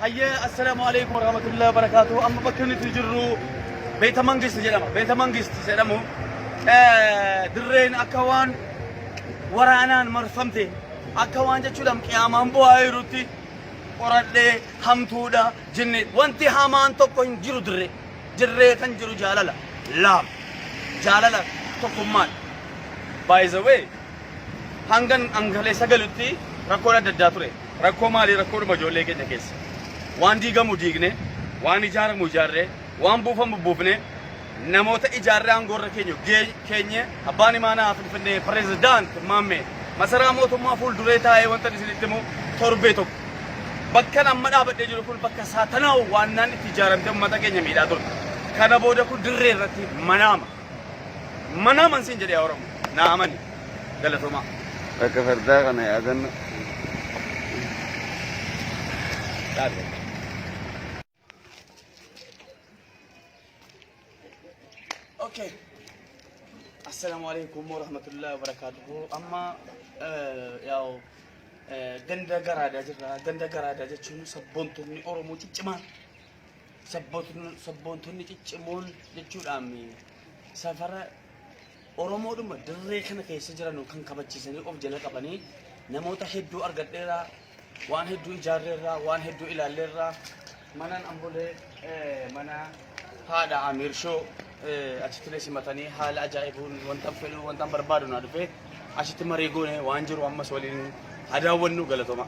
Hayyee assalaamu alaikum warahmatullahi wabarakatuh. Amma bakka nuti jirru Beeta Mangist jedhama. Beeta Mangist jedhamu dirreen akka waan waraanaan marfamte akka waan jechuudhaan qiyaamaan bu'aa jirutti qoradhee hamtuudha jenne wanti hamaan tokko hin jiru dirree. Dirree kan jiru jaalala. Laam. Jaalala tokkummaan. By the way, hangan angaleessa galutti rakkoon adda addaa ture. Rakkoo maalii? Rakkoodhuma ijoollee keenya keessa. Waan diigamu diigne, waan ijaaramu ijaarree, waan buufamu buufne, namoota ijaarree aangoorra keenya keenye abbaan imaanaa Finfinnee pirezidaant Maammee masaraa mootummaa fuulduree taa'ee wanta isinitti himu torbee tokko. Bakkan amma dhaabadhee jiru kun bakka saatanaawu waannaan itti ijaaramtee uummata keenya miidhaa turte. Kana booda kun dirree irratti manaama. Manaaman siin jedhe yaa Oromoo. Naa amani. Galatoomaa. Bakka fardaa kana yaadanno. Dhaabi. Okay. Assalaamu alaikum warahmatullahi wabarakatuhu. Amma yaa'u ganda garaadaa jirra. Ganda garaadaa jechuun sabboontonni Oromoo ciccimaan sabboontonni ciccimoon jechuudhaan safara Oromoodhuma dirree kana keessa jiran kan kabachiisanii of jala qabanii namoota hedduu argadheera. Waan hedduu ijaarreerra, waan hedduu ilaalleerra. Manan ambolee mana haadha Amiir Shoo achitti na simatanii haala ajaa'ibuun wanta fedhu wanta barbaadu naa dhufe achitti marii goone waan jiru ammas waliin haa daawwannu galatoomaa.